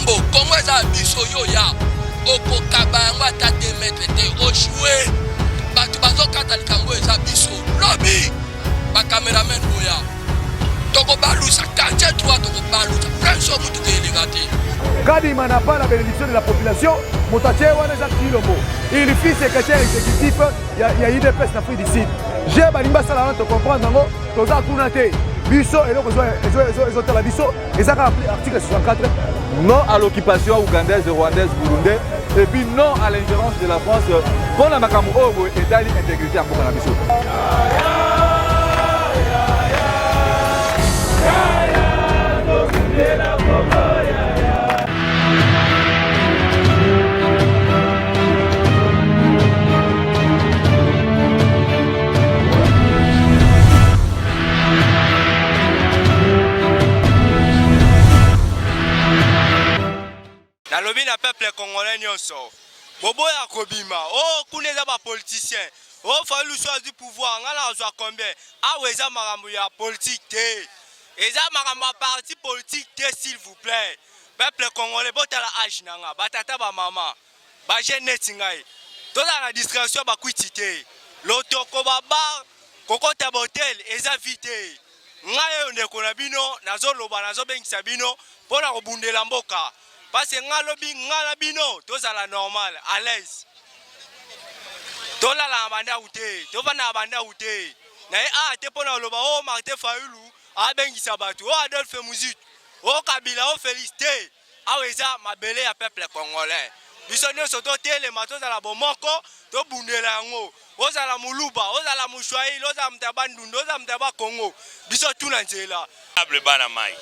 Tshilombo, Congo eza ya biso, yo ya okokaba yango ata 2 mètre te, ojoue bato bazokata likambo eza biso. Lobi ba cameraman boya, tokobalusa quartier 3, tokobalusa plein so motuka eleka te. Kadima n'a pas la bénédiction de la population. Moto atie wana eza Tshilombo. Il fit secrétaire exécutif ya, ya UDPS na Afrique du Sud. Je balingi basala wana tocomprendre yango, toza kuna te. Biso eloko ezotala biso eza kaka article 64. Non à l'occupation ougandaise, rwandaise, burundais et puis non à l'ingérence de la France mpo na makambo oyo boye etali intégrité ya mboka na biso. Nalobi na peuple congolais nyonso, boboya kobima o oh, kuna eza ba politicien o oh, Fayulu so azwi pouvoir ngai nazwa combien? Awa eza makambo ya politique te, eza makambo ya parti politique te, s'il vous plaît. Peuple congolais botala age na nga, batata ba mama ba jeune neti ngai, tozala na distraction ya bakwiti te, lotoko ba bar kokota ba hotel eza vie te. Ngai oyo ndeko na bino nazoloba, nazobengisa bino mpo na kobundela mboka, parce ngai lobi ngai na bino tozala normal à l'aise, tolala na bandako te, tovanda na bandako te. Na ye awa te mpo na koloba o oh, Martin Fayulu abengisa bato, o oh, Adolphe Muzito, o oh, Kabila, o Felix te. Awa eza mabele ya peuple congolais, biso nyonso totelema, tozala bomoko, tobundela yango. Ozala muluba, ozala muswahili, ozala moto ya Bandundu, ozala moto ya Bakongo, biso tuna nzela. Bana mai,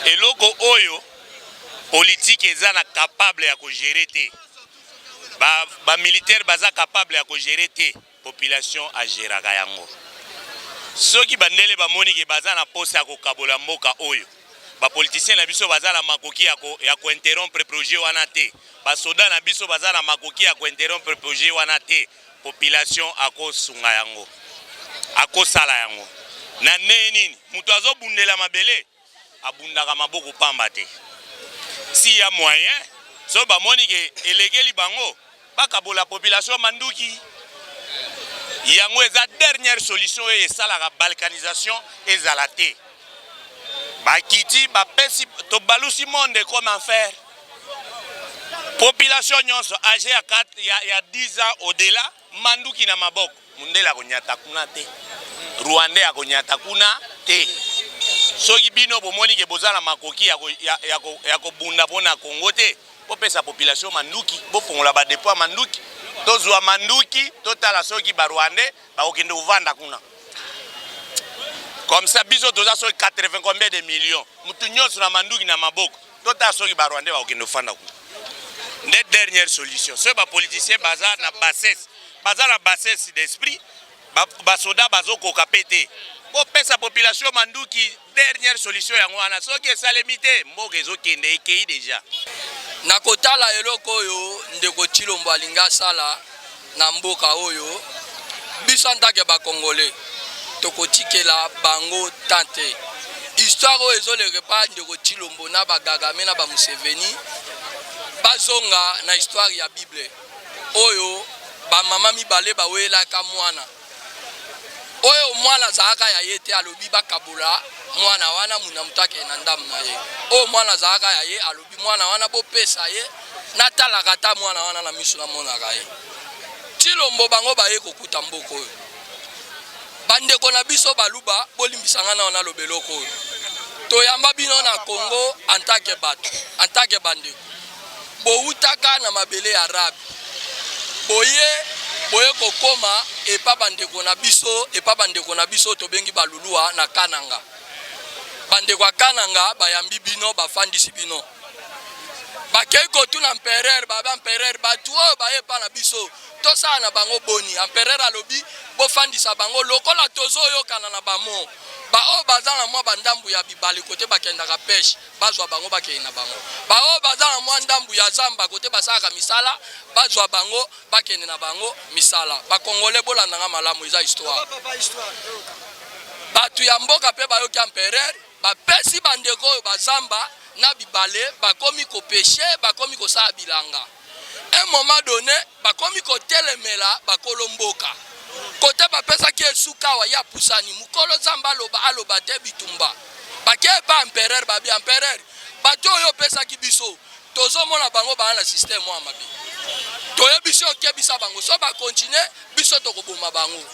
eloko oyo politique eza na capable ya kogérer te, ba militaire baza capable ya kogérer te, population agéraka yango. Soki bandele bamoni ke baza na posa ya kokabola mboka oyo, bapoliticien na biso baza na makoki ya kointerrompre projet wana te, basoda na biso baza na makoki ya kointerrompre projet wana te, population akosunga yango, akosala yango na ndenge nini? Moto azobundela mabele abundaka maboko pamba te. Si ya moyen, so bamoni ke elekeli bango, bakabola population manduki. Yango eza dernière solution oyo esalaka balkanisation ezala te. Bakiti bapesi tobalusi monde comme enfer. Population nyonso âgée ya 4 ya 10 ans au-delà manduki na maboko. Mundele akonyata kuna te, Rwandais akonyata kuna te. Soki bino bomoni ke boza na makoki ya kobunda mpona Congo te, bopesa population manduki, bofongola ba dépôt ya manduki, tozwa manduki, totala soki ba Rwandais bakokende kovanda kuna. Comme ça biso toza soki 80 combien de millions, mutu nyonso na manduki na maboko, totala soki ba Rwandais bakokende kovanda kuna. Nde dernière solution. Soki ba politiciens baza na bassesse, baza na bassesse d'esprit, basoda bazokoka pe te, bopesa population manduki. Dernière solution yango wana. Soki esalemi te, mboka ezokende, ekei deja. Na kotala eloko oyo ndeko Tshilombo alingi asala na mboka oyo, biso en tant que ba Congolais tokotikela bango temps te. Histoire oyo ezoleka epa ndeko Tshilombo na ba Kagame na ba Museveni, bazonga na histoire ya Bible oyo ba mama mibale bawelaka mwana. Oyo mwana azalaka ya ye te, alobi bakabola mwana wana, muna moto akende na ndambo na ye. Oyo mwana azalaka ya ye, alobi mwana wana bopesa ye, natalaka ata mwana wana na miso namonaka ye. Tshilombo bango baye kokuta mboka oyo. Bandeko na biso baluba, bolimbisa nga nao naloba eloko oyo. Toyamba bino na Congo en tant que bato, en tant que bandeko. Bowutaka na mabele ya Arabe, boye boye kokoma epa bandeko na biso, epa bandeko na biso tobengi balulua na Kananga. Bandeko ya Kananga bayambi bino, bafandisi bino. Bakei kotuna empereur, baba empereur, bato oyo baye epa na biso tosala na bango boni? Empereur alobi bofandisa bango lokola tozoyokana na bamo. Baoyo baza na mwa bandambu ya bibale kote bakendaka peshe, bazwa bango bakende na bango. Baoyo baza na mwa ndambu ya zamba kote basalaka misala, bazwa bango bakende na bango misala. Ba Congolais bolanda nga malamu, eza histoire. Bato ya mboka pe bayoki empereur, bapesi bandeko oyo bazamba. na bibale, bakomi ko pecher, bakomi kosala bilanga. Un moment donne bakomi kotelemela bakolo mboka. Kote bapesaki esuka awa ye apusani, mokolo zamba aloba aloba te bitumba. Bake epa empereur babi empereur bato oyo opesaki biso tozomona bango baa na système mwa mabe. Toyebisi okebisa bango so ba continuer biso tokoboma bango.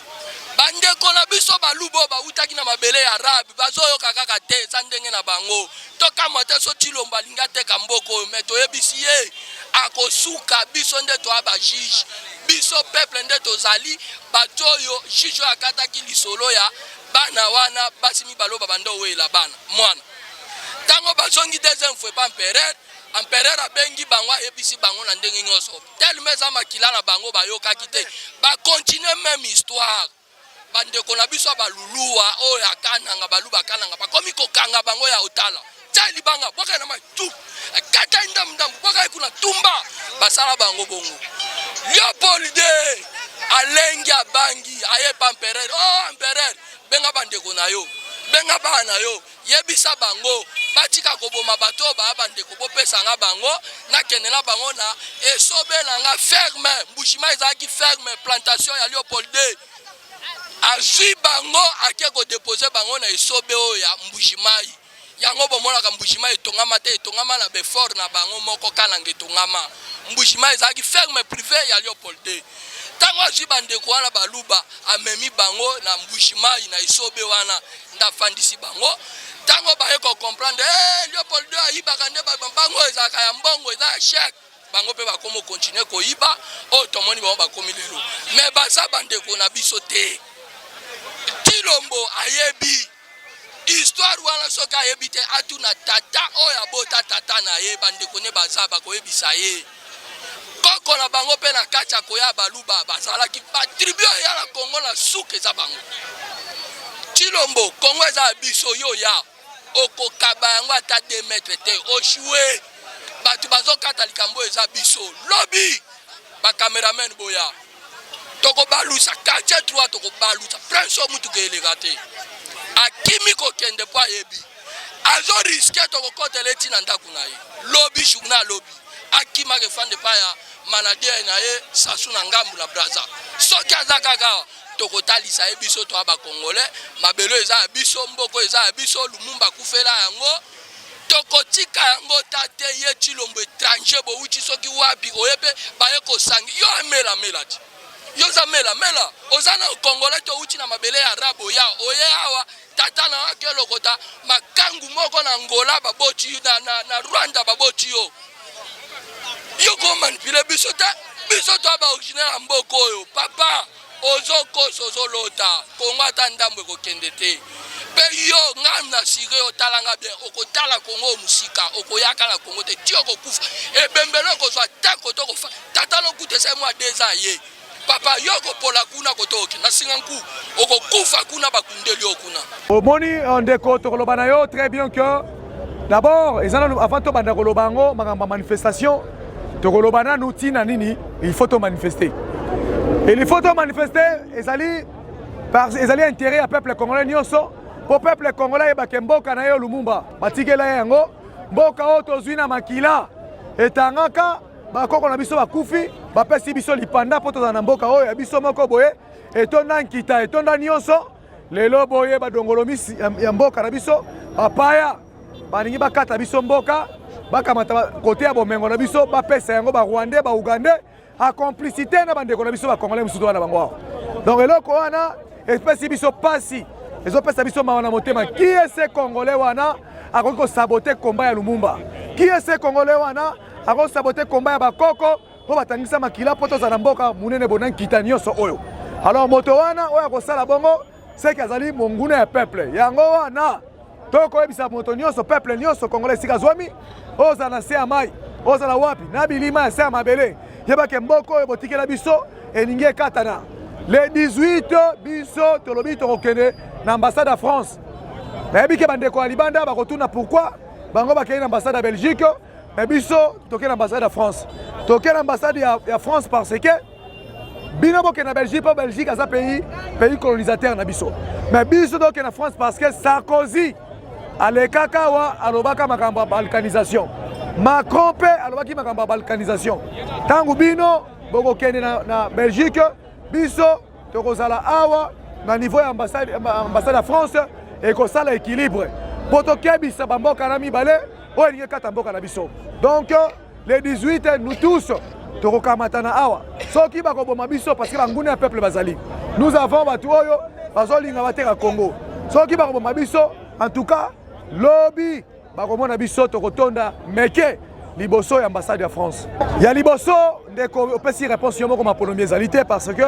Bandeko na biso baluba oyo bawutaki na mabele ya arabe bazoyoka kaka te, eza ndenge na bango. Tokamwa te so Tshilombo alingi ateka mboka oyo, mais toyebisi ye akosuka. Biso nde toya ba juge, biso peuple nde tozali bato oyo juge oyo akataki lisolo ya bana wana basi mibale oyo babanda owela bana mwana. Ntango bazongi deuxième fois epa empereur, empereur abengi bango ayebisi bango na ndenge nyonso tellement eza makila na bango bayokaki te, ba continuer même histoire. Bandeko na biso ya baluluwa oyo ya Kananga, baluba Kananga bakomi kokanga bango ya otala tia libanga bwaka na mai tu kata ndambu ndambu bwaka kuna tumba basala bango bongo. Leopold de alengi abangi aye pa empereur, oh empereur benga bandeko na yo benga bana na yo Yebisa bango batika koboma bato oyo baya bandeko, bopesa nga bango nakende na bango na esobe na nga ferme. Mbushima ezalaki ferme plantation ya Leopold II. Azwi bango ake kodepose bango na esobe oyo ya Mbujimayi. Yango bomonaka Mbujimayi etongama te, etongama na befort na bango moko Kananga etongama. Mbujimayi ezalaki ferme prive ya Leopold II. Ntango azwi bandeko wana baluba amemi bango na Mbujimayi na esobe wana nde afandisi bango ntango baye ko comprendre hey, eh, Leopold II ayibaka nde bango ezalaka ya mbongo eza ya chèque bango mpe bakomi continuer koyiba oyo tomoni bango bakomi lelo me baza bandeko na biso te. Tshilombo ayebi histoire wana, soki ayebi te atuna tata oyo abota tata na ye, bandeko ne baza bakoyebisa ye. Koko na bango mpe na kati ya koya baluba bazalaki ba tribu ya na Congo na suka eza bango. Tshilombo Congo eza ya biso yo ya okokaba yango ata 2 mètres te oshue bato bazokata likambo eza biso lobi ba cameraman boya tokobalusa quartier 3 tokobalusa prince oyo mutuka eleka te akimi kokende mpo ayebi azo riske tokokotela eti na ndako na ye lobi journal lobi akimaka efanda epai ya manager na ye sasu na ngambu na braza soki aza kaka tokotalisa ye biso toya bakongole mabelo eza ya biso mboko eza ya biso lumumba akufela yango tokotika yango ta te ye tshilombo étranger bowuti soki wapi oye mpe baye kosangi yo amela mela ti yo oza mela mela oza na congolais te owuti na mabele ya arabe oya oye awa tata na yo ake lokota makangu moko na Angola baboti na, na, na Rwanda baboti yo yo komanipule biso te biso to ba originaire ya mboka oyo papa ozokosa ozolota kongo ata ndambo ekokende te mpe yo ngai na sire otala nga bien okotala kongo mosika okoyaka na kongo te ti okokufa ebembelo okozwa ta koto kofa tata lokuta esali mwa deux ans ye Papa yo okopola kuna kote oke na singa nku okokufa kuna bakundeli yo kuna. Omoni euh, ndeko tokoloba na yo très bien que d'abord eza nanu avant tobanda koloba yango makambo ya manifestation tokoloba nanu ntina nini il faut to manifester il faut to manifester ezali par ezali intérêt ya peuple congolais nyonso mpo peuple congolais ayebake mboka na ye Lumumba batikela ye yango mboka oyo tozwi na makila etangaka Bakoko na biso bakufi, bapesi biso lipanda mpo tozala na mboka oyo ya biso moko boye, etonda nkita, etonda nyonso. Lelo boye badongolo misi ya mboka na biso, bapaya balingi bakata biso mboka, bakamata kote ya bomengo na biso, bapesa yango ba Rwandais, ba Ougandais, a complicité na bandeko na biso ba Congolais mosusu wana bango awa. Donc eloko wana epesi biso pasi, ezopesa biso mawa na motema. Qui est ce Congolais wana akoki kosabote combat ya Lumumba? Qui est ce Congolais wana akosabote komba ya bakoko mpo batangisa makila mpo tozala na mboka monene bona nkita nyonso oyo. Alors moto wana oyo akosala bongo seke azali monguna ya peuple. Yango wana tokoyebisa moto nyonso, peuple nyonso congolais esika azwami, ozala na se ya mai, ozala wapi, na bilima ya se ya mabele, yebake mboka oyo botikela biso elingi ekatana. Le 18 biso tolobi tokokende na ambassade ya France. Nayebi ke bandeko ya libanda bakotuna pourquoi bango bakei na ambassade ya Belgique. Mais biso toke na ambassade ya France, toke na ambassade ya, ya France parce que bino bokende na Belgique mpo Belgique aza pays, pays colonisateur na biso. Mais biso toke na France parce que Sarkozy Alekaka awa alobaka makambo ya balkanisation. Macron mpe alobaki makambo ya balkanisation. Ntango bino bokokende na, na Belgique, biso tokozala awa na niveau ya ambassade, ambassade ya France ekosala équilibre mpo tokebisa bamboka na mibale oyo elingi ekata mboka na biso. Donc le 18 nous tous tokokamatana awa soki bakoboma biso parce que banguna ya peuple bazali. Nous avons bato oyo bazolinga bateka Congo. Soki bakoboma biso, en tout cas lobi bakomona biso tokotonda meke liboso ya ambassade ya France. Ya liboso ndeko opesi réponse yo moko, maponomi ezali te parce que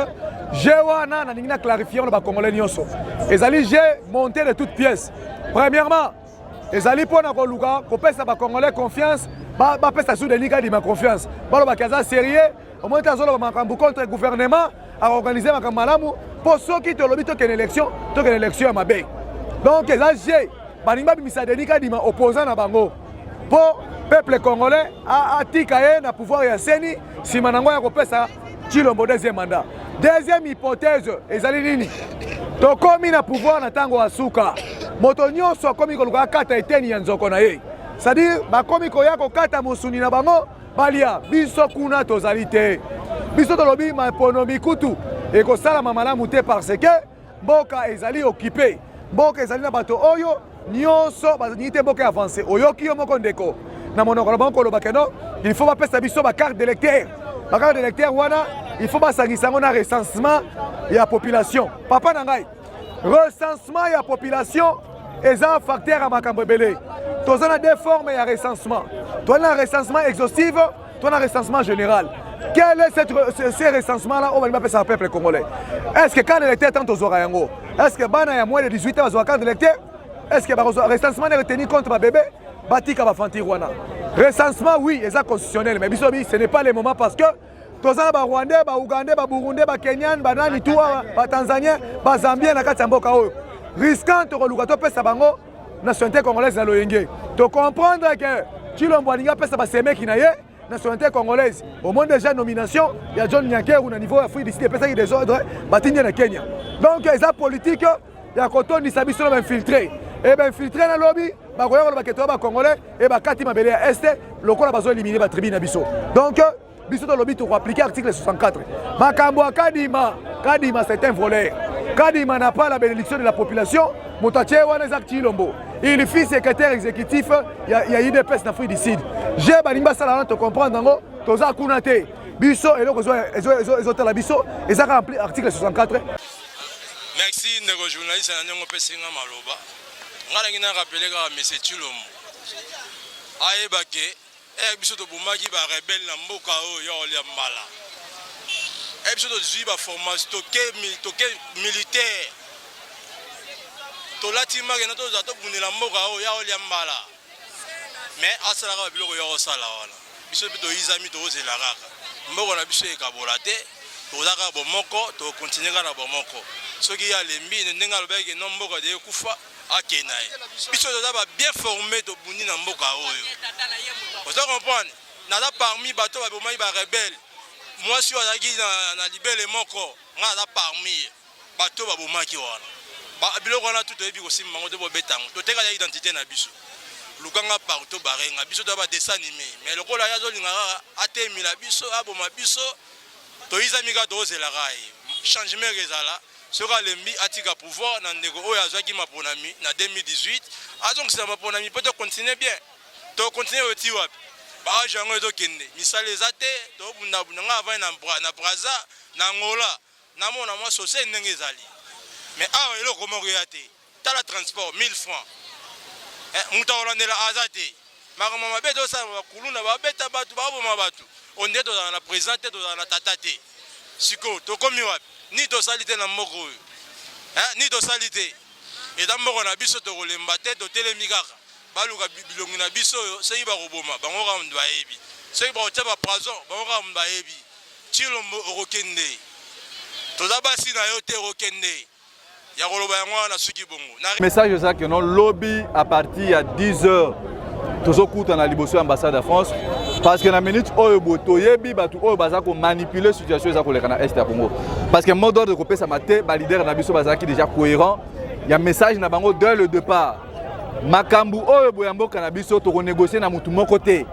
jeu wana nalingi na clarifier na bacongolais nyonso, ezali jeu monté de toutes pièces. Premièrement, ezali mpona koluka kopesa bacongolais confiance, bapesa su Denis Kadima confiance, balobaki aza sérieux, omoni te azoloba makambo contre gouvernement, aorganize makambo malamu mpo soki tolobi tokende élection, tokende élection ya mabe. Donc eza jeu, balingi babimisa Denis Kadima opposant na bango mpo peuple congolais atika ye na pouvoir ya CENI, nsima nango ya kopesa Tshilombo deuxième mandat. Deuxième hypothèse ezali nini? Tokomi na pouvoir na ntango ya suka, moto nyonso akomi koluka akata eteni ya nzoko na ye, c'est-à-dire bakomi koya kokata mosuni na bango balia. Biso kuna tozali te. Biso tolobi maponomi kutu ekosalama malamu te parce que mboka ezali occupé, mboka ezali na bato oyo nyonso balingi te mboka avance. Oyoki yo moko ndeko na monoko na bango koloba que non, il faut bapesa biso bacarte d'électeur. Bacarte d'électeur wana, il faut basangisa yango na recensement ya population. Papa na ngai, recensement ya population eza facteur ya makambo ebele. Toza na deux formes ya recensement: toza na recensement exhaustive, toza na recensement général. Quel est cette, ce, ce recensement là oyo balingi bapesa peuple congolais? Est ce que carte d'électeur, tant tozwaka yango, est ce que bana ya moins de 18 ans bazwaka carte d'électeur? Est ce que bakozwa recensement ne retenir compte babebe? Batika bafantir wana. Recensement, oui, eza constitutionnel, mais biso bi ce n'est pas le moment parce que toza na barwandais, baougandais, baburundais, bakenyan, banani tu awa, batanzanien, bazambien na kati ya mboka oyo risquant. Tokoluka topesa bango nationalité congolaise na loyenge. Tocomprendre que Tshilombo alingi apesa basemeki na ye nationalité congolaise. Omoni déjà nomination ya John Nyakeru na niveau ya Afrique du Sud epesaki désordre, batindi ye na Kenya. Donc eza politique ya kotondisa biso na bainfiltré e bainfiltré. Nalobi bakoya koloba que toya bacongolais e bakati mabele ya Est lokola bazoéliminer batribu na biso. Donc biso tolobi tokoappliquer article 64. Makambo ya Kadima, Kadima c'est un voleur. Kadima n'a pas la bénédiction de la population. Moto atie wana eza Tshilombo. Il fut secrétaire exécutif ya UDPS na Afrique du Sud. Je balingi basala wana, tocomprendre yango, toza kuna te. Biso eloko ezotala biso eza kaka article 64. Merci ndeko journaliste na ndenge opesi nga maloba. Nga nangi na rappeler kaka monsieur Tshilombo ayeba que biso tobomaki barebele na mboka oyo ya kolia mbala. Biso tozwi baformation, toke militaire, tolati makena, tozala tobundela mboka oyo ya kolia mbala. Mais asalaka babiloko ya kosala wana, biso mpe toyizami, tokozela kaka mboka na biso ekabola te. Toza kaka bomoko, tokontinue kaka na bomoko. Soki ye alembi ndenge alobaki no mboka de ekufa, akei na ye. Biso toza ba bien formé, tobundi na mboka oyo. Oza comprendre, naza parmi bato babomaki barebele. Mwasi oyo azalaki na libele moko, ngai aza parmi bato babomaki wana. Biloko wana tu toyebi kosimba bango te, bobeta yango, totekaka identité na biso. Lukanga partout, barenga biso, toya badessin animé. Mais lokola ye azolinga kaka atemela biso, aboma biso, toyizami kaka, tozelaka ye. Changement ezala soki alembi, atika pouvoir na ndeko oyo azwaki maponami na 2018, azongisela maponami mpo tocontinue bien. Tocontinue oyo ti wapi? Baage yango ezokende, misala eza te, tobundabunda. Ngai avandi na Braza, na Angola, namona mwa sose ndenge ezali, mais awa eloko moko eya te. Tala transport 1000 francs, moto akolandela aza te. Makambo mabe tosala, bakuluna babeta bato, baboma bato, onde tozala na président te, tozala na tata te. Sikoyo tokomi wapi? Nini tosali te na mboka oyo? Nini tosali te? Eza mboka na biso, tokolemba te, totelemi kaka. Baluka bilongi na biso oyo. Soki bakoboma bango kaka moto bayebi, soki bakotia bapoison bango kaka moto bayebi. Tshilombo, okokende, toza basi na yo te, okokende ya koloba yango wana. Suki bongo. Message eza que non, lobi à partir ya 10 heures tozokutana liboso ya ambassade ya France, parce que na minute oyo boye toyebi bato oyo baza komanipuler situation eza koleka na Est ya Congo, parce que mot d'ordre kopesama te. Baleader na biso bazalaki déjà cohérent ya message na bango dès le départ. Makambo oyo boya mboka na biso tokonegocie na motu moko te,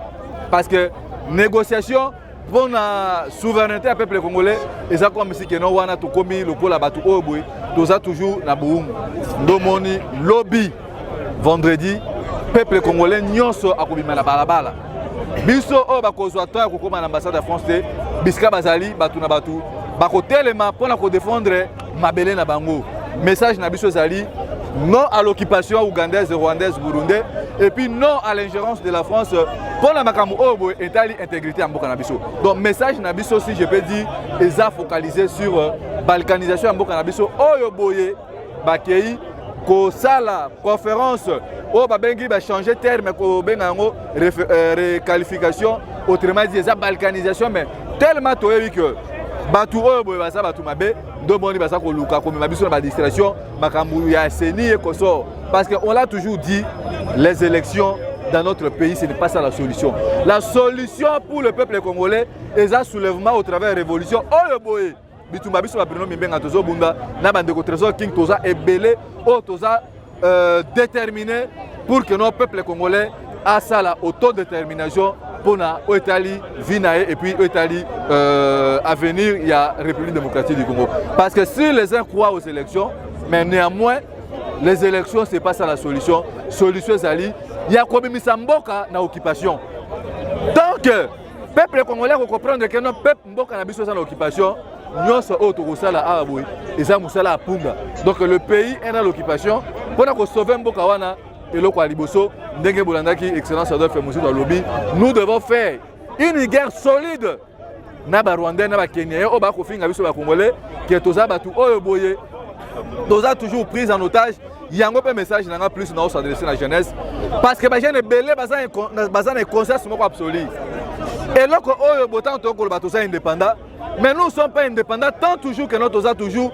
parce que négociation mpo na souveraineté ya peuple congolais eza comme si keno wana tokomi lokola bato oyo boye toza toujours na bowumbu. Ndomoni lobi vendredi peuple congolais nyonso akobima na balabala. Biso oyo bakozwa temps ya kokóma na ambassade ya France te, bisika bazali bato na bato bakotelema mpo na kodefendre mabele na bango. Message na biso ezali non à l'occupation ougandaise, rwandaise, burundais, et puis non à l'ingérence de la France mpo na makambo oyo boye etali intégrité ya mboka na biso. Donc message na biso, si je peux dire, eza focalisé sur balkanisation ya mboka na biso oyo boye bakei kosala conférence oyo babengi bachange terme, kobenga yango requalification, autrement dit eza balkanisation. Mais tellement toyebi que bato oyo boye baza bato mabe, ndomoni baza koluka komema biso na badistraction, makambo ya CENI ekosor, parce que on l'a toujours dit, les élections dans notre pays, ce n'est pas ça la solution. La solution pour le peuple congolais eza soulèvement au travers révolution oyo boye bitumba biso ba Bruno Mimbenga tozobunda na bandeko Trésor King, toza ebele oyo toza déterminé pour que nos peuple congolais asala autodétermination mpona oyo etali vie na ye et puis oyo etali avenir ya République démocratique du Congo. Parce que si les uns croient aux élections, mais néanmoins les élections, c'est pas ça la solution. Solution ezali ya kobimisa mboka na occupation. Tant que peuple congolais akocomprendre que non, peuple, mboka na biso eza na occupation, nyonso oyo tokosala awa boye eza mosala ya punga. Donc le pays est dans l'occupation. Mpona kosauve mboka wana, eloko ya liboso, ndenge bolandaki excellence Adolphe Muzito alobi, nous devons faire une guerre solide na Barwandais na Bakenya oyo bakofinga biso Bacongolais ke toza bato oyo boye toza toujours prise en otage. Yango mpe message na nga plus na os'adresse na jeunesse, parce que bajeune ebele baza na conscience moko absolue. Eloko oyo botango tokoloba toza indépendant, mais nous sommes pas indépendants tant toujours que nous toza toujours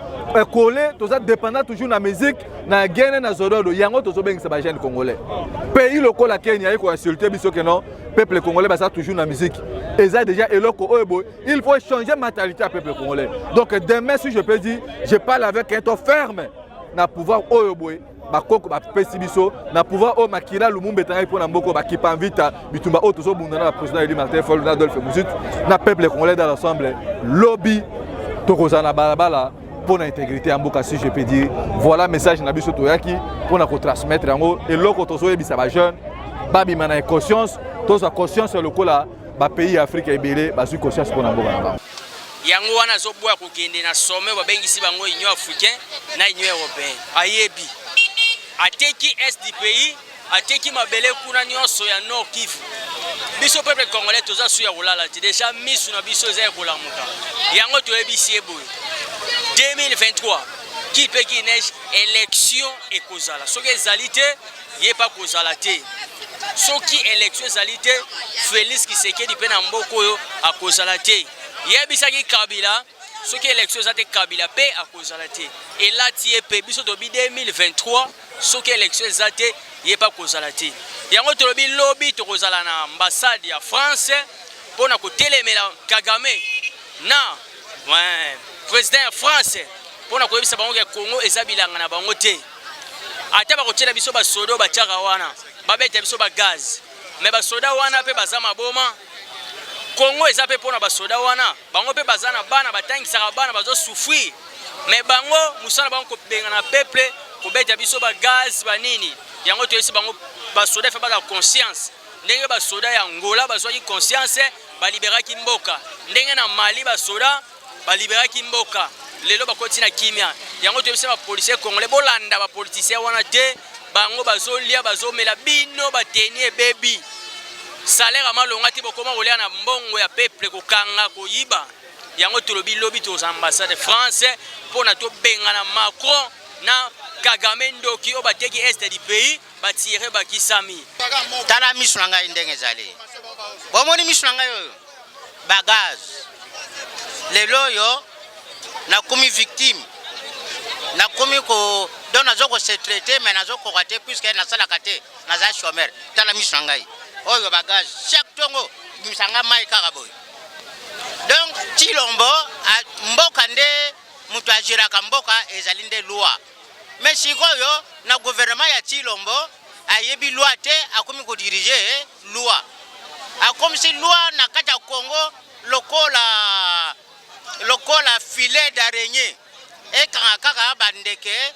collé, toza dépendant toujours na musique na gene na zododo. Yango tozobengisa bajeune congolais. Pays lokola Kenya ye koinsulte biso ke non, peuple congolais baza toujours na musique, eza déjà eloko oyo boye il faut changer mentalité ya peuple congolais. Donc demain, si je peux dire, je parle avec un ton ferme na pouvoir oyo boye bakoko bapesi biso, na pouvoir oyo makila Lumumba etangaki mpo na mboka bakipa mvita bitumba oyo tozobunda na baprésident élu Martin Fayulu na Adolphe Muzito na peuple congolais dans l'ensemble. Lobi tokozala na balabala mpo na intégrité ya mboka, si je peux dire. Voilà message na biso toyaki mpo na kotransmettre yango. Eloko tozoyebisa bajeune, babima na conscience, tozwa conscience lokola bapays ya Afrika ebele bazwi conscience mpo na mboka na bango. Yango wana azoboya kokende na sommet babengisi bango, Union africain na Union européenne. Ayebi ateki est du pays, ateki mabele kuna nyonso ya Nord Kivu. Biso peuple congolais toza su ya kolala te, déjà misu na biso eza ya kolamuka. Yango toyebisi ye boye: 2023, qu'il pleut, qu'il neige, élection ekozala. Soki ezali te, ye pa kozala te. Soki élection ezali te, Félix Tshisekedi mpe na mboka oyo akozala te. Yebisaki Kabila, soki élection eza te, Kabila mpe akozala te. Elati ye mpe biso tobi 2023, soki élection eza te, ye mpe akozala te. Yango tolobi lobi tokozala na ambassade ya France mpona kotelemela Kagame na président ya France, mpona koyebisa bango ke Congo eza bilanga na bango te. Ata bakotiela biso basoda oyo batiaka wana, babeta biso bagaz, mais basoda wana mpe baza maboma. Congo eza mpe mpona basoda wana, bango mpe baza na bana, batangisaka bana, bazosouffrir, mais bango mosala bango kobengana peuple, kobeta biso bagaz, banini. Yango toyebisi bango, basoda efe bazala conscience, ndenge basoda ya Angola bazwaki conscience, baliberaki mboka, ndenge na Mali basoda baliberaki mboka, lelo bakoti na kimia. Yango toyebisi bapolicier congolais, bolanda bapoliticien wana te. Bango bazolia, bazomela, bino bateni ebebi, salaire ya malonga te, bokoma kolia na mbongo ya peuple, kokanga, koyiba. Yango tolobi lobi toza ambassade France mpona tobengana Macron na Kagame, ndoki oyo bateki est du pays, batire bakisami. Tala miso na ngai ndenge ezali. Bomoni miso na ngai oyo, bagaz. Lelo oyo nakomi victime, nakomi ko donc nazo kose traiter, mais nazokoka te puisque nasalaka te, naza chômeur. Tala miso na ngai oyo, bagaz chaque ntongo bimisa nga mai kaka boye. Donc Tshilombo, mboka nde moto agéraka mboka ezali nde loi, mais sikoyo na gouvernement ya Tshilombo. Ayebi loi te, akomi ko diriger loi. Akomisi loi na kati ya Congo lokola lokola filet d'araignée ekanga kaka ba ndeke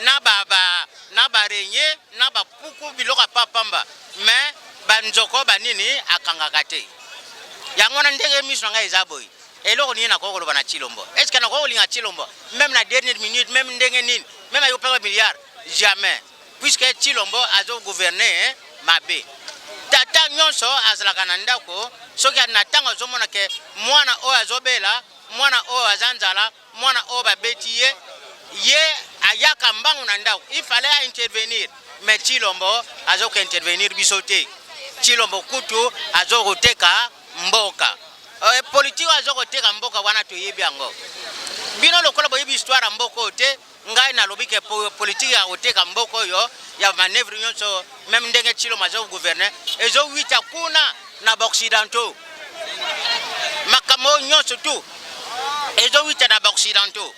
na ba ba na ba araignée na ba puku biloko ya pamba mais ba nzoko ba nini akangaka te. Yango wana ndenge miso na ngai eza boye. Eloko nini nakoki koloba na Tshilombo? Est ce que nakoki kolinga Tshilombo meme na dernière minute, meme ndenge nini, meme ayoki ba milliards? Jamais. Puisque Tshilombo azo gouverner mabe. Tata nyonso azalaka na ndako soki na ntango azomona ke mwana oyo azobela, mwana oyo aza nzala, mwana oyo babeti ye, ye ayaka mbangu na ndako, il fallait a intervenir. Mais Tshilombo azo ko intervenir biso te. Tshilombo kutu azo koteka mboka. Euh, politique azo koteka mboka wana toyebi yango. Bino lokola boyebi histoire ya mboka oyo te, ngai nalobi ke politique ya koteka mboka oyo ya manœuvre nyonso meme ndenge Tshilombo azo gouverner ezowita kuna na baoccidentaux. Makambo oyo nyonso tout ezowita na baoccidentaux.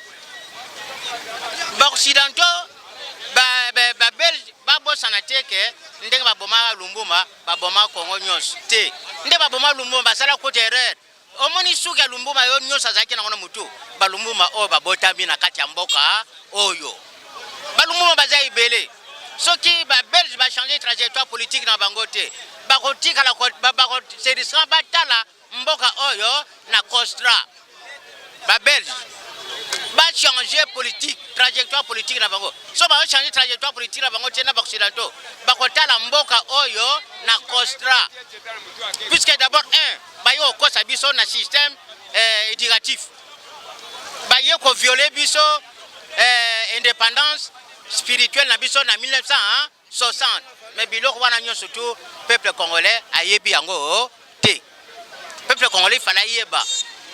Baoccidentaux ba, ba, ba belge babosana te ke ndenge babomaka Lumbuma baboma Congo nyonso te nde baboma Lumbuma basala kutu erreur omoni suki ya Lumbuma yo nyonso azalaki nango na mutu balumbuma oyo babotami na kati ya mboka oyo balumbuma baza ebele soki ba belge ba changer trajectoire politique na bango te bakotikala bakoserisant batala mboka oyo na costra ba belge ba changer politique trajectoire politique na bango so ba changer trajectoire politique na bango te na ba occidentaux bakotala mboka oyo na costra puisque d'abord un baye kokosa biso na système eh, éducatif baye koviole biso eh, indépendance spirituelle na biso na 1960 mais biloko wana nyonso tu peuple congolais ayebi yango te. Peuple congolais il fallait ayeba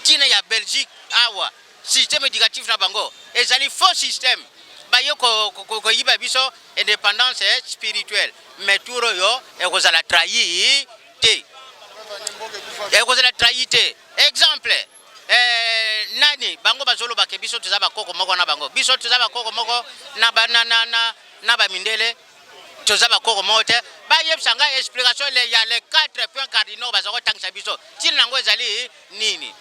ntina ya Belgique awa système éducatif na bango ezali faux système baye koyiba biso indépendance spirituelle mais tour oyo ekozala trahi te ekozala trahi te exemple eh, nani bango bazoloba ke biso toza bakoko moko na bango biso toza bakoko moko na, ba, na, na, na, na bamindele toza bakoko moko te bayebisa ngai explication le ya les 4 points cardinaux baza kotangisa biso ntina nango ezali nini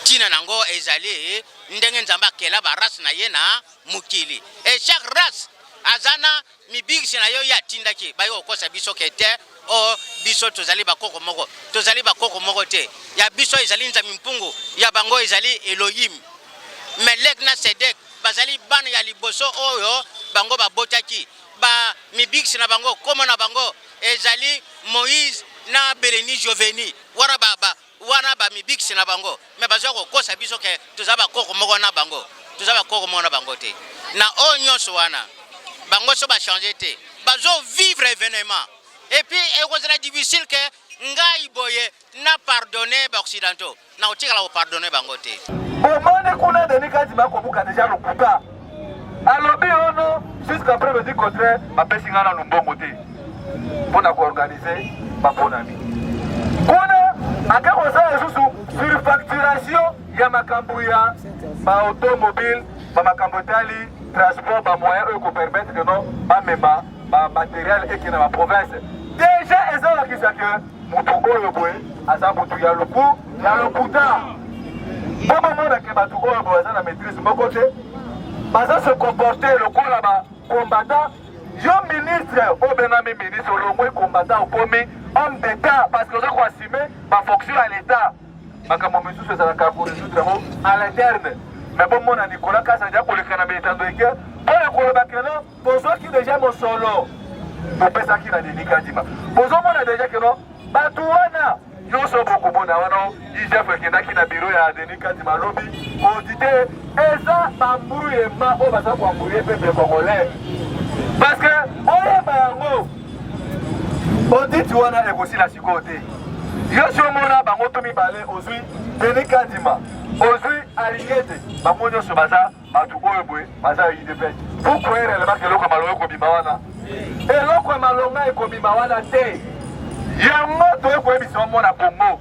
ntina nango ezali ndenge nzambe akela barace na ye na mokili e chaque race aza na mibikisi na yo ye atindaki baye kokosa biso ke te o oh, biso tozali bakoko moko tozali bakoko moko te ya biso ezali nzambe mpungu ya bango ezali elohim melek na sedek bazali bana ya liboso oyo bango babotaki ba mibikisi na bango komo na bango ezali Moïse na Bereni Joveni wana ba, ba wana ba mibikisi na bango me bazwa kokosa biso ke toza bakoko moko na bango toza bakoko moko na bango te na oyo nyonso wana bango so bachange te bazo vivre événement et puis ekozala difficile ke ngai boye na pardonne ba occidentaux Nakotikala ko pardonner bango te. Bomoni kuna Denis Kadima akobuka deja lokuta. Alobi ono jusqu'à preuve du contraire bapesi ngai nanu mbongo te mpo na koorganize baponami. Kuna ake kosala lisusu surfacturation ya makambo ya baautomobile bamakambo etali transport bamoyen oyo ekopermettre que no bamema bamateriel ekende na baprovince deja ezolakisa ke Moto oyo boye aza moto ya loku ya lokuta. Mpo bomona ke bato oyo boye aza na maîtrise moko te, baza se comporter lokola ba combattant. Yo ministre obengami ministre olongwe combattant okomi homme d'état parce que oza ko assumer ba fonction ya l'état. Makambo misusu ezalaka ko résoudre yango à l'interne. Mais bomona Nicolas Kazadi akoleka na etando eke mpo ya koloba ke non Bozwaki deja mosolo bopesaki na Denis Kadima, bozomona deja keno bato wana nyonso bokomona wana IGF ekendaki na biro ya Denis Kadima lobi audite eza bambruyema oyo baza koambruye peuple congolais parce que oyeba yango audit wana ekosila sikoyo te yo si omona bango to mibale ozwi Denis Kadima ozwi Alingete bango nyonso baza Bato oyo boye baza ya udps. Vous croyez réellement que eloko ya malonga ekobima wana? Eloko ya malonga ekobima wana te. Yango toye koyebisa yo mwana Congo.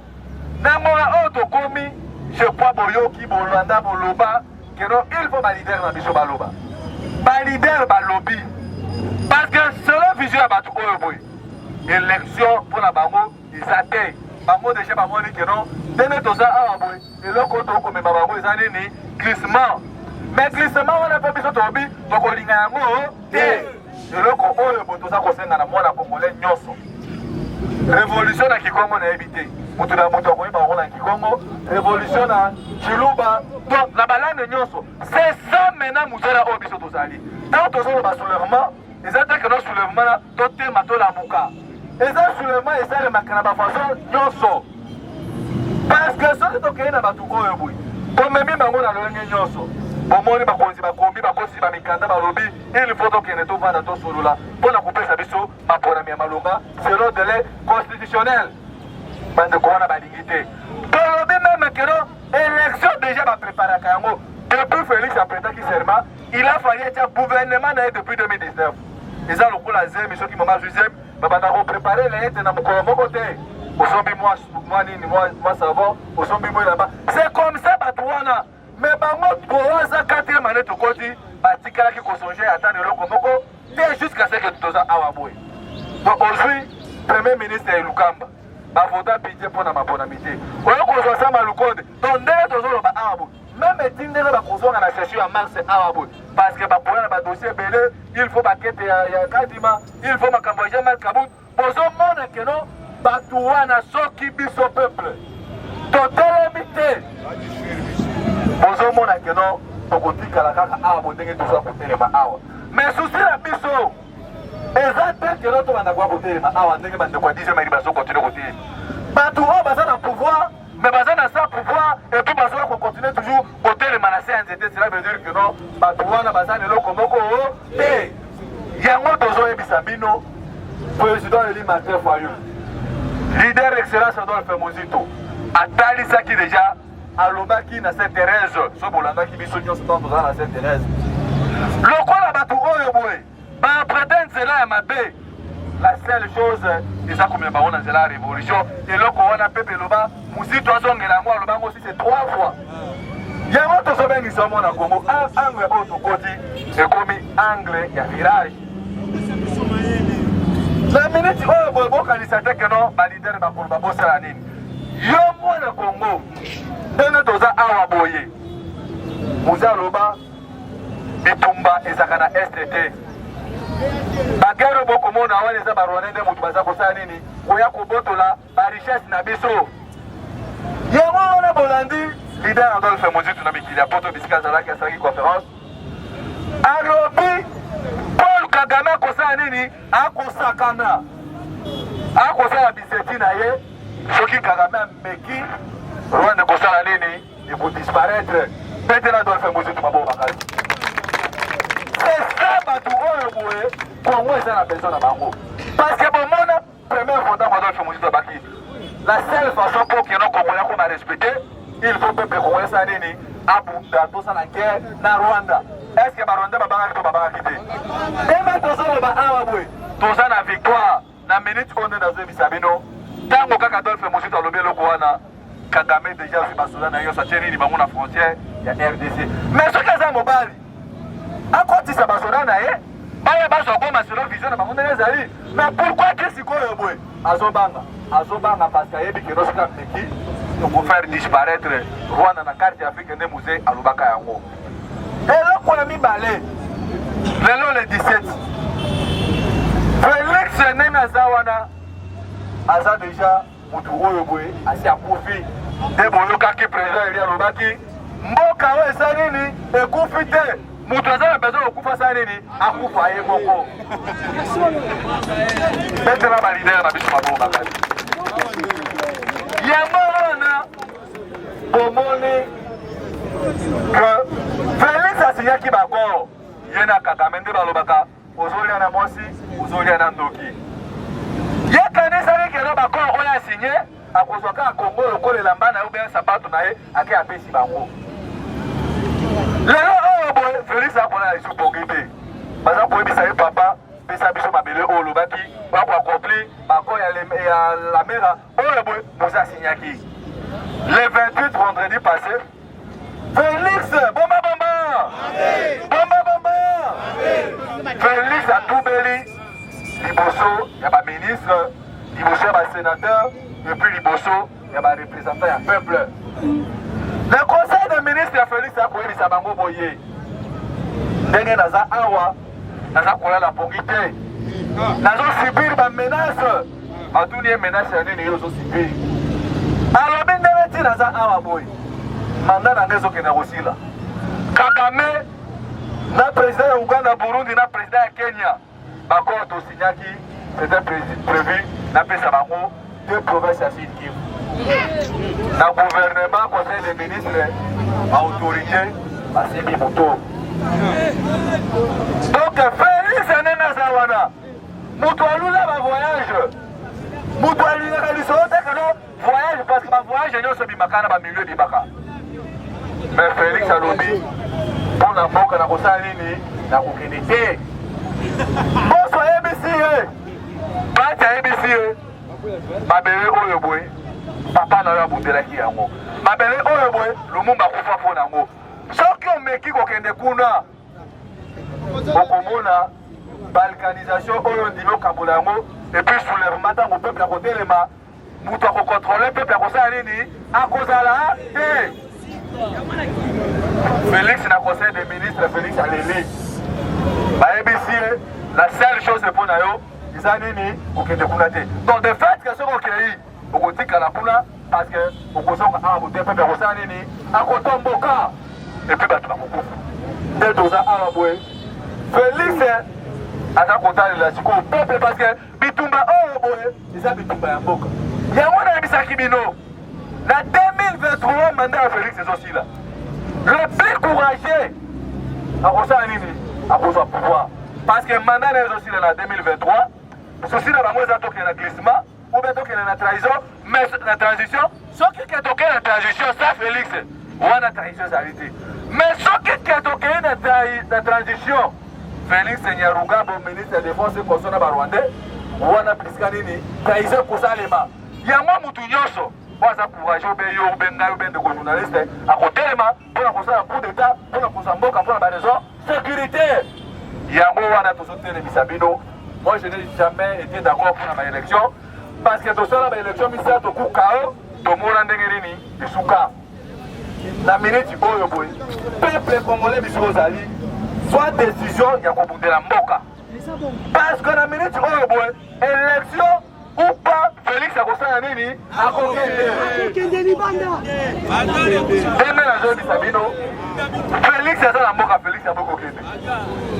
Na ngonga oyo tokomi, je crois boyoki, bolanda, boloba que non, il faut ba leader na biso baloba. Ba leader balobi. Parce que selon vision ya bato oyo boye, élection mpo na bango eza te. Bango deja bamoni que non, ndenge toza awa boye, eloko oyo tokomema bango eza nini? Glissement. Mais glissement wana mpe biso tolobi tokolinga yango te. Eloko oyo boye toza kosenga na mwana congolais nyonso, revolution na kikongo nayebi te, moto na moto akoyeba yango na kikongo, revolution na chiluba to na balande nyonso. C'est ça maintenant mosala oyo biso tozali. Ntango tozoloba soulèvement, eza te keno soulèvement na totema tolamuka, eza soulèvement esalemaka na bafaçon nyonso. Parce que soki tokei na bato oyo boye, tomemi bango na lolenge nyonso. Bomoni bakonzi bakomi bakosi bamikanda, balobi il faut tokende tovanda tosolola mpo na kopesa biso maponami ya malonga selon délai constitutionnel. Bandeko wana balingi te. Tolobi meme keno élection déjà bapreparaka yango depuis Félix apretaki serment, il a fallu etia gouvernement na ye depuis 2019. Eza lokola zemi, soki mama azwi zemi babanda koprepare leyete na mokolo moko te, osombi mwa nini, mwa savon, osombi mwa elamba, c'est comme ça bato wana. Mais bango kowaza quatrième année tokoti, batikalaki kosonge ata na eloko moko te jusqu'à ce que toza awa boye. Donc ozwi premier ministre ya Lukamba, bavota budget mpo na maponami te, oyo kozwa Sama Lukonde. Donc ndenge tozoloba awa boye, meme eti ndenge bakozonga na session ya mars awa boye, parce que bakoya na badossier ebele, il faut bakete ya Kadima, il faut makambo ya Jean-Marc Kabund. Bozomona keno bato wana, soki biso peuple totelemi te, bozomona keno tokotikala kaka awa bo ndenge toza kotelema awa. Mais susi na biso eza te keno tobanda koya kotelema awa ndenge bandeko ya 10e bazo continue kotelema. Bato oyo baza na pouvoir, mais baza na sa pouvoir, et puis bazoya kocontinue toujours kotelema na se ya nzete. Cela veut dire que non, bato wana baza na eloko moko te. Yango tozoyebisa bino, président élu Martin Fayulu, leader excellence Adolphe Muzito atalisaki déjà, alobaki na Sainte Thérèse, so bolandaki biso nyonso ntango tozala na Sainte Thérèse, lokola bato oyo boye baprete nzela ya mabe, la seule chose eza komema bango na nzela ya révolution. Eloko wana pepe eloba, Muzito azongela yango, aloba yango si c'est 3 fois. Yango tozobengisa mwana Congo, angle oyo tokoti ekomi angle ya virage. Na minute oyo boye, bokanisa te keno balider bakoloba bosala nini. Yo mwana Congo, ndenge toza awa boye, Muze aloba bitumba ezaka na este te. Bagere bokomona wana eza barwandais nde moto baza kosala nini, koya kobotola barichesse na biso. Yango wana bolandi leader Adolphe Muzito na mikili ya poto bisika azalaki, asalaki conférence, alobi Paul Kagame akosala nini, akosakana, akosala biseti na ye. Soki Kagame ameki Rwanda ekosala nini, ekodisparaître. Betela Adolphe Muzito maboko makasi. C'est ça bato oyo boye, Congo eza na besoin na bango, parce que bomona première fois ntango Adolphe Muzito abaki la seule façon pour que nos Congolais akoma respecté, il faut peuple congolais asala nini, abunda, tosala guerre na Rwanda. Est ce que barwandais babangaki to babangaki te? Ndenge tozoloba awa boye, toza na victoire na minute oyo nde nazoyebisa bino. Ntango kaka Adolphe Muzito alobi eloko wana, Kagame deja azwi basoda na ye nyonso, atie nini bango na frontière ya RDC. Mais soki aza mobali, akotisa basoda na ye baya bazwa Goma selon vision na bango ndenge ezali. Mais pourquoi ke sikoyo boye azobanga? Azobanga parce que ayebi ke soki ameki, tokofaire disparaître Rwanda na carte ya Afrique. Nde Muze alobaka yango. Eloko ya mibale, lelo le 17, Félix ndenge aza wana, aza deja mutu oyo boye asi akufi. Nde boyokaki président Eli alobaki mboka oyo eza nini, ekufi te. Mutu aza na besoin kokufa asala nini, akufa ye moko. Betela balider na biso maboko makasi. Yango wana bomoni que Félix asinyaki baaccord ye na Kagame, nde balobaka ozolia na mwasi, ozolia na ndoki. Ye kanisaki keno baaccord oyo asinye, akozwa kaka Kongo lokola elamba na ye obien sapato na ye, ake apesi bango. Lelo oyo boye Félix akola lisusu pongi te, baza koyebisa ye papa, pesa biso mabele oyo olobaki bako accomplir baaccord ya Lamera oyo boye Moise asinyaki le 28 vendredi passé. Félix bomba bomba bomba bomba, Félix atubeli. Alobeli liboso ya ba ministre, liboso ya ba sénateur et puis liboso ya ba représentant ya peuple. Na conseil de ministre ya Felix akoyebisa bango boye, ndenge naza awa naza kolala pongi te, nazo subir ba menace. Batuni ye menace ya nini yo ozo subir? Alobi ndenge ti naza awa boye, mandat na ngai ezokende kosila. Kagame na président ya Uganda, Burundi na président ya Kenya, accord tosignaki, c'était prévu napesa bango deux provinces ya Sud Kivu. Na gouvernement, conseil des ministres, ba autorité basimbi moto. Donc Félix ndenge aza wana, moto alula ba voyage, moto alingaka lisolo te kano voyage, parce que ba voyage nyonso ebimaka na ba milieu ebimaka. Mais Félix alobi mpo na mboka nakosala nini? Nakokende te. Boso ayebisi ye, Bati ayebisi ye, mabele oyo boye papa na yo abundelaki yango, mabele oyo boye Lumumba akufa mpo na yango. Soki omeki kokende kuna, okomona balkanisation oyo ndimi okabola yango, et puis soulèvement ntango peuple akotelema, moto akokontrole peuple akosala nini? Akozala te. Félix na conseil des ministres, Félix aleli, bayebisi ye la seule chose mpo na yo eza nini? Okende kuna te. Donc de fait que soki okei, okotikala kuna, parce que okozonga awa bote, peuple akosala nini? Akotomboka, et puis bato bakokufa. Nde toza awa boye, Félix aza kotalela sikoyo peuple, parce que bitumba oyo boye eza bitumba ya mboka. Yango nayebisaki bino, na 2023 mandat ya Félix ezosila, le plus courageux akosala nini? Akozwa pouvoir, parce que mandat na ezosila na 2023. Souci na bango eza tokende na glissement ou bien tokende na trahison, mais na transition, soki ke tokende na transition sa Félix wana, trahison ezali te. Mais soki ke tokende na transition Félix Nyarugabo ministre ya défense ekoso na barwandais wana, bisika nini trahison ekosalema. Yango mutu nyonso oyo aza courageux, obe yo, obe ngai, obe ndeko journaliste, akotelema mpona kosala coup d'état, mpona kozwa mboka, mpona baraison sécurité. Yango wana tozotelemisa bino. Moi, je n'ai jamais été d'accord mpona baélection, parce que tosala baélection misato kukao, tomona ndenge nini esuka. Na miniti oyo boye, peuple congolais, biso ozali soit décision ya kobundela mboka, parce que na miniti oyo boye, élection ou pas, Félix akosala nini? Akokende libanda. Ndenge nazoyebisa bino, Félix aza na mboka, Félix abokokende.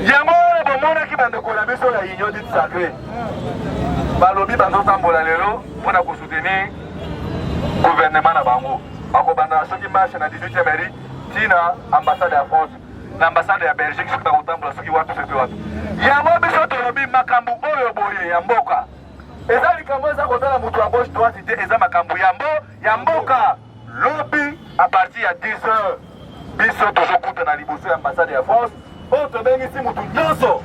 Yango wana bomonaki bandeko na biso ya Union dite sacré balobi bazotambola lelo mpona kosoutenir gouvernement na bango. Bakobanda soki marche na 18e mairie ntina ambassade ya France na ambassade ya Belgique, soki bakotambola soki wapi, soki wapi. Yango biso tolobi makambo oyo boye ya mboka eza likambo eza kotala moto ya gauche droite te, eza makambo ya mboka. Lobi à partir ya 10 heures, biso tozokutana liboso ya ambassade ya France oyo tobengisi motu nyonso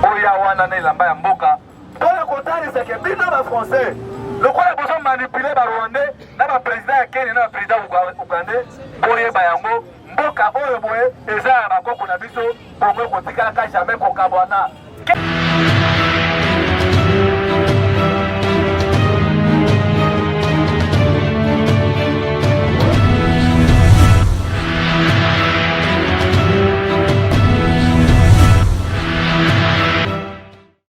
oya wana na elamba ya mboka, mpona kotalisa ke bino bafrançais, lokola bozomanipuler barwandais na baprésident ya Kenya na baprésident ugandais, boyeba yango, mboka oyo boye eza ya bakoko na biso, bongo ekotikalaka jamais kokabwana.